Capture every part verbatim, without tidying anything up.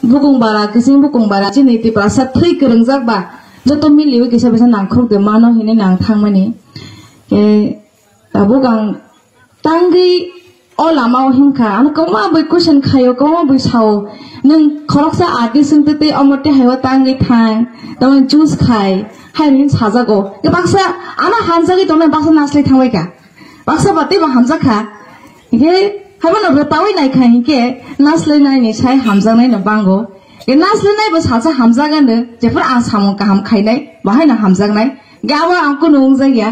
bukung bara, kising bukung bara, chini Tiprasa thwi kwrwngjak ba, joto miliwi kisa bisa nangkhuk de mano hinwi nang thangmani. E, tabuk ang tangwi o lama o hinkha, ano kwbangma bui question khaio, kwbangma bui sao, nwng khoroksa artist wngtwi tei omo tei haio tangwi thang, tamoni choose khai, hai hinwi sajago. Baksa ano hamjagwi tongnai baksa naslai thangbai kha. Baksa ba teibo hamjak kha. Hinkhe haibo no rwtawi nai kha hinkhe naslai nai ni sai hamjaknai no bango. Hinkhe naslai nai bo salsa hamjak ano, jephuru ang samung kaham khainai, bahai no hamjaknai. Hinkhe abo ang kunu wngjak ya.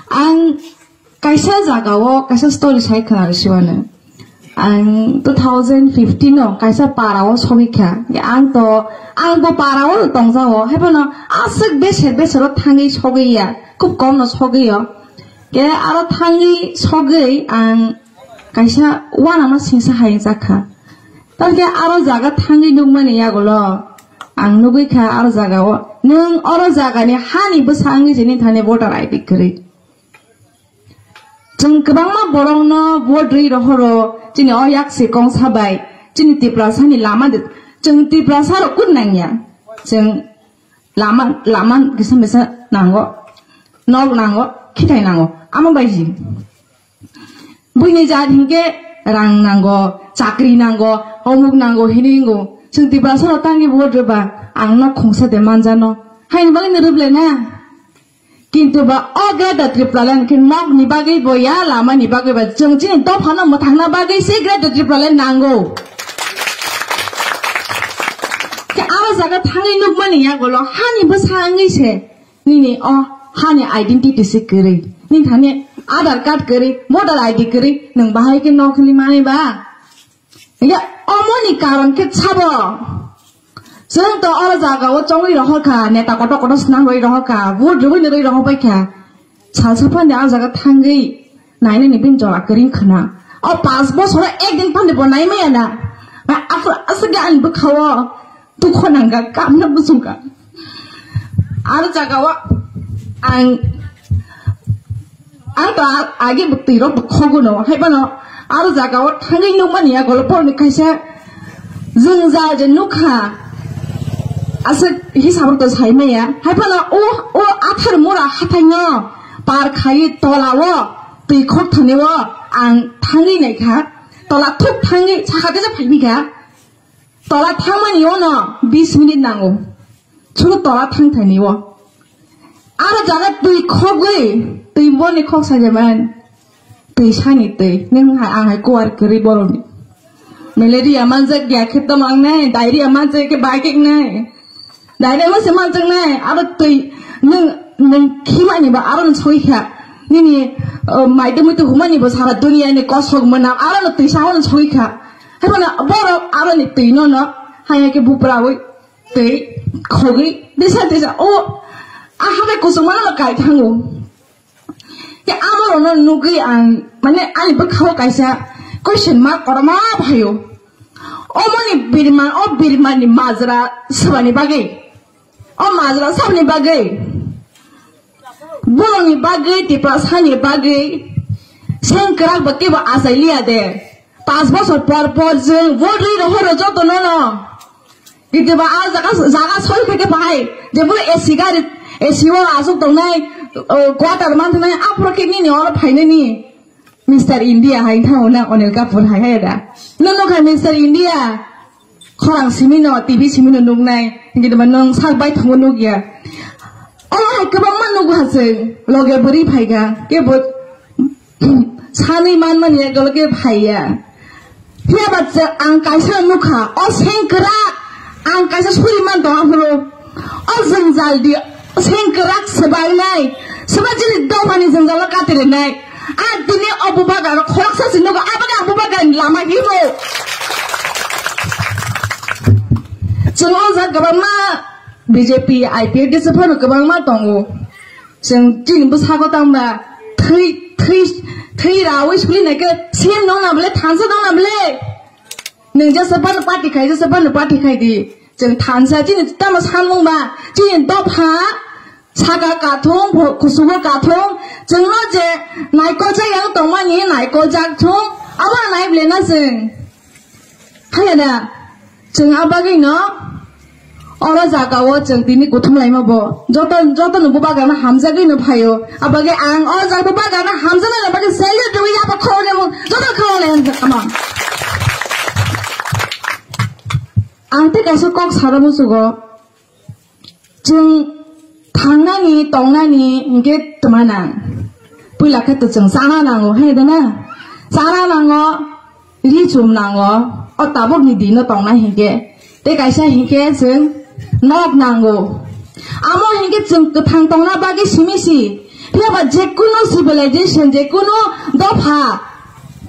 Ang kaisa jaga o kaisa story sai khna rw siwano. Ang two thousand fifteen o kaisa para o sogwi kha. Hinkhe ang to, ang bo para o tongjago. Haibo no aswk beser beser o thangwi sogwi ya. Khub kom no sogwi o. Ke aro thangwi sogwi ang kaisa uanama singsa hai wngjakha. Tamokhe aro jaga thangwi nukmani yagulo ang nugwi kha aro jaga o. Nwng oro jagani hani bwsa wngwi je nini thani voter I D kwrwi. Chwng kwbangma borokno vote rwi rohoro chini o yak se kongsa bai chini Tiprasani lama de. Chwng Tiprasa rok kut nangya. Chwng lama, lama kisa misa nango, nok nango, khithai nango, amo bai si. Buini jat hinkhe rang nango, chakri nango, omuk nango hinwi wngo. Chwng Tiprasa rok tangwi vote rwba ang nok khungsa de manjano. Haini bagwi no rwble na. Kintu ba o Greater Tipraland khe nok ni bagwi bo ya, lama ni bagwi ba, chwng chini dophano mwthangna bagwi se Greater Tipraland nango. Khe aro jaga thangwi nukmani yagulo hani bwsa wngwi se nini o hani identity se kwrwi, nini thani Aadhaar card kwrwi, voter I D kwrwi, nwng bahai khe nok hwnwi mani ba? Hinkhe omoni karon khe sabo. Chwng to oro jaga o chongwi rohor kha, neta kotor kotor swnam rwi rohor kha, vote rwui rwi rohor bai kha. Salsa phani a jaga thangwi nainani bini jora kwrwng khna. O panch bosoro ek din phani bo nai maya na. Aphuru aswk ani bwkha o dukho nangkha, kamna bujungkha. Aro jaga o ang Ang to a-, agi bwtwi rok bo khogo no, hai bono aro jaga o thangwi nukmani ya, golo porni kaisa jwngjal je nukha, aswk hisab rok to sai maya, hai bono o, o Atharmura hathai no par khai tola o twi khok thani o ang thangwi naikha, tola thuk thangwi sakha kisa phai bikha. Tola thangmani ono bis minute nango. Chwng tola thang thani o. Aro jaga twi khogwi, twi boni khok sajaman. Twi sani twi. Nung hai ang hai kuar kwrwi boroni. Malaria manjak ya khe tomangnai, diarrhea manjak khe baikeknai. Diarrhea mase manjaknai, aro twi nung, nung khimani ba aro soi kha. Nini, uh, maidumui tu humani bo sara dunia ni kosok mwnam aro no twi sa hono soi kha. Hai bono borok aro ni twi no no haya khe buprawi twi khogwi disa disa o a habai kusuk mano no kai thango. Ke amo no nugwi ang mane ani bwkha o kaisa question mark korma phaio. Omoni birman o birman ni majra swbani bagwi. O majra sabni bagwi, borokni bagwi, Tiprasani bagwi, sengkwrak bo kebo achai liya de. Panch bosor por por jwng vote rwi rohoro joto nono. Kitiba a jaga, jaga soi khe bahai, je bole A C gari, A C o asuk tongnai, o, quarter man tongnai, aphuru khe nini oro phainani. Mister India hai thao na Anil Kapoor hai hai da. No no kha Mister India. Khorang simi no T V simi no nuknai. Hinke ba nong sak bai thongo nukya. Omo hai kwbangma nugo ha chwng. Loge bwrwi phaiga. Kebo sanwi manmani ekdolo ke phaiya. Phiya ba chwng ang kaisa nukha. O sengkrak. Ang kaisa suri man tong aphuru. O jwngjal di sengkrak swbainai, swba chini dophani jwngjalo katirinai. A tini o bubagra rok khoroksa se nugo, aboni ang bubagra ni lama himo. Chwng o jaga kwbangma B J P, I P F T se phano kwbangma tongo. Chwng chini bwsako tangba thwi, thwi, thwi rawi suli naikhe C M nong na bole, thansa nong na bole. Nwng jesa phano party khai, jesa phano party khai di. Chwng thansa chini tamo sanmung ba, chini dopha, saka kathung, bo-, kusugo kathung, chwngno je naikol jak yang tongmani naikol jak thung, abo nai ble na chwng. Haya da. Chwng a bagwino oro jagao chwng tini kuthum laima bo. Joto, joto no bubagrano hamjagwi no phaio. A bagwi ang o jaga bubagrano hamjaknai bagwi salute rwi yaba khoroknwi mung joto khoroknwi hamjakma. Ang tei kaisa kok sara musugo. Chwng thangnani, tongnani hinkhe twma nang. Puila khe to chwng chana nango, he de na? Chana nango, ri chum nango, o tabukni dino tongnai hinkhe. Tei kaisa hinkhe chwng nok nango. Amo hinkhe chwng kwthang tongna bagwi simi si. Phiya ba jekunu civilization, jekunu dopha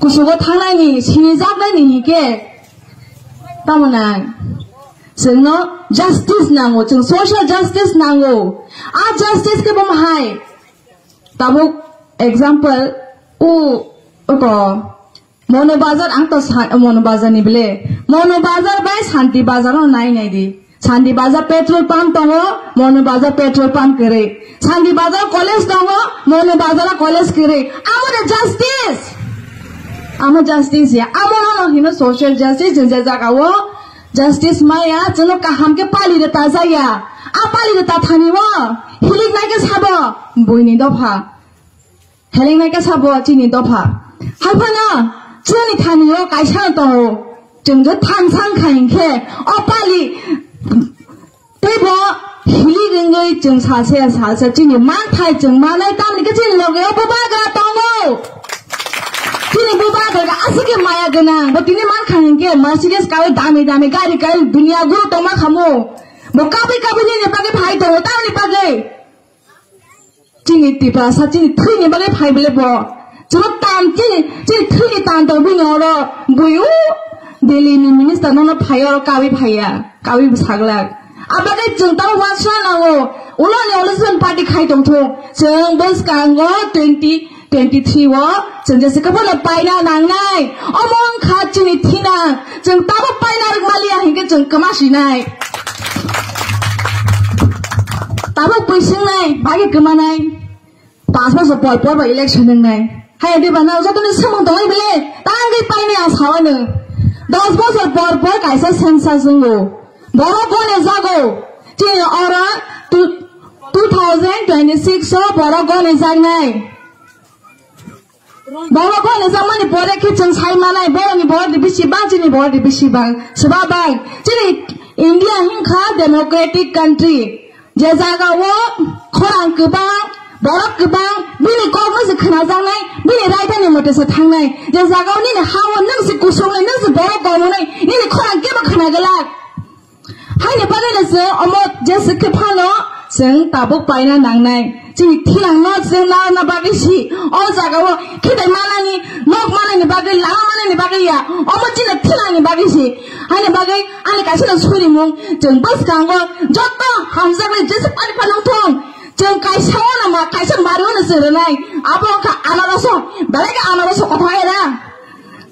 kusugo thangnani, sinijaknani hinkhe tamo nang. Chwngno justice nango, chwng social justice nango. A justice khe bomo hai. Tabuk example, u, uko, Mono Bazar, ang to sa-, Mono Bazar ni bile. Mono Bazar bai Santi Bazar no nai nai di. Santi Bazar petrol pump tongo, Mono Bazar petrol pump kwrwi. Santi Bazar college tongo, Mono Bazar college kwrwi. Amo de justice. Amo justice ya. Amo no hino social justice, je jagao justice maya, chwngno kaham khe pali rwta jaya. A pali rwta thani o hilik nai khe sabo buini dopha. Heleng nai khe sabo chini dopha. Hai phano chini thani o kaisa tongo. Chwng je thansa wngkha hinkhe o pali teibo hilik wngwi chwng salsa ya salsa chini manthai chwng manai tamni khe chini loge o bubagra tongo. Chini bubagra aswk khe maya gwnang. Bo tini mankha hinkhe Mercedes kawi dami dami gari kawi dunia guru tongma khamu. Bo kabui kabui nini bagwi phai tongo tamni bagwi. Chini Tiprasa chini thwini bagwi phai bole bo. Chwng tan chini, chini thwini tan to bini oro bui u Delhi ni minister nono phai oro kawi phaiya, kawi bwsaglak. Abagwi chwng tamo wansa nango. Ulo ni ulo chwng party khai tong thung. Chwng bwskango twenty twenty-three o chwng jesa khe bono paina nangnai. Omo wngkha chini thina. Chwng tabuk paina rwk maliya hinkhe chwng kwma sinai. Tabuk bui swngnai, bagwi kwmanai. Panch bosor por por ba election wngnai. Hai de bana jotoni samung tongwi bele, tangwi painai ang sawano. Dos bosor por por kaisa census wngo. Borok gone jago. Chini oro two, two thousand twenty-six o borok gone jaknai. Borok gone jakmani pore khe chwng sai manai, borokni borok de bisi bang, chini borok de bisi bang. Swba bang. Chini India hinkha democratic country. Je jaga o khorang kwbang, borok kwbang, bini kok no se khwnajaknai, bini raidani mote se thangnai. Je jaga o nini ha o nwng se kusongnai, nwng se borok komonai, nini khorang kebo khwna glak. Haini bagwi no chwng omo jeswk khe phano chwng tabuk paina nangnai. Chini thinang no chwng narwkna bagwi si o jaga o khitai manani, nok manani bagwi, lama manani bagwi ya. Omo chini thinang ni bagwi si. Haini bagwi ani kaisa no surimung chwng bwskango joto hamjaknai jeswk pani phano thung. Chwng kaisa o no ma, kaisa mari o no chwng rwnai. Abo wngkha anaroso, belai khe anaroso kothok era.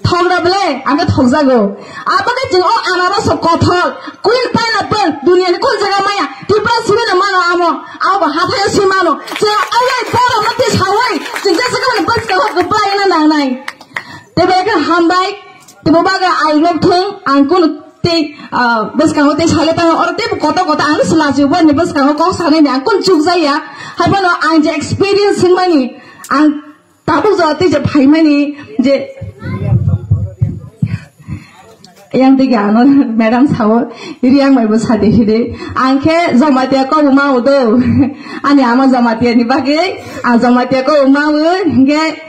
Thok da bele, ang khe thok jago. Abo khe chwng o anaroso kothok, queen pineapple, duniya ni kun jaga maya, Tripura simi no mano amo, abo bo hathai o simi mano. Chwng o lai borok no twi sawi, chwng jesa khe mani bwskang o kwplai na nangnai. Tei belai khe hambai, tei bo bagwi ai nok thung, ang kunu tei, ah, bwskango tei sale tang oro tei koto koto ang se lachi bo ni bwskango kok sanai ni ang kun chuk jaya. Hai bono ang je experience wngmani ang tabuk jo tei je phaimani je yang tei ano madam sao riang mai bo sadi hide ang khe Jamatia ko ma udo ani ama Jamatia ni bagwi ang Jamatia ko ma u hinge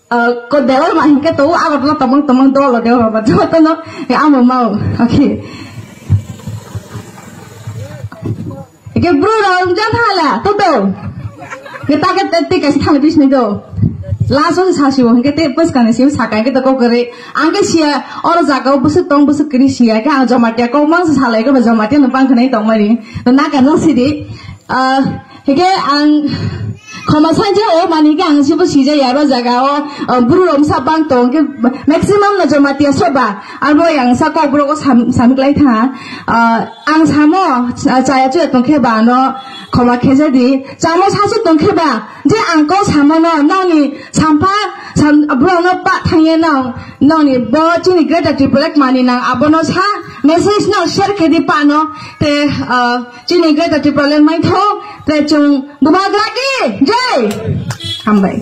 Ah, ko dewar ma hinke to, abo to tomong tomong dolo dewar ma to to no, ya amo mau. Okay. Ike bro ra unjan thala to to. Kita ke te te kasi thang bis ni do. Laso sa si hinke te pas kane si sa kai ke to ko kare. Angke sia oro jaga busu tong busu kri sia ke ang Jamatia ko mang sa lai ke Jamatia no pang kane tong mari. To na kan si di. Ah, hike ang Khoma sanjao, mani ke ang sibo sijaya aro jaga o, uh, buru romsa bang tong ke maximum no Jamatia soba. Abo yang sa kok bro ko sam, samik lai tha. Uh, ang samo, uh, chaya chuya tong khe ba no khoma khe jadi. Chamo sasu tong khe ba. Je ang ko samo no, nang ni sampa, sam, bro no pa thangye nang, nang ni bo chini Greater Tripura mani nang abo no sa, message no share khe di pa no. Te, uh, chini Greater Tripura le mai tho, te chung bubagra ki jai. Hambai.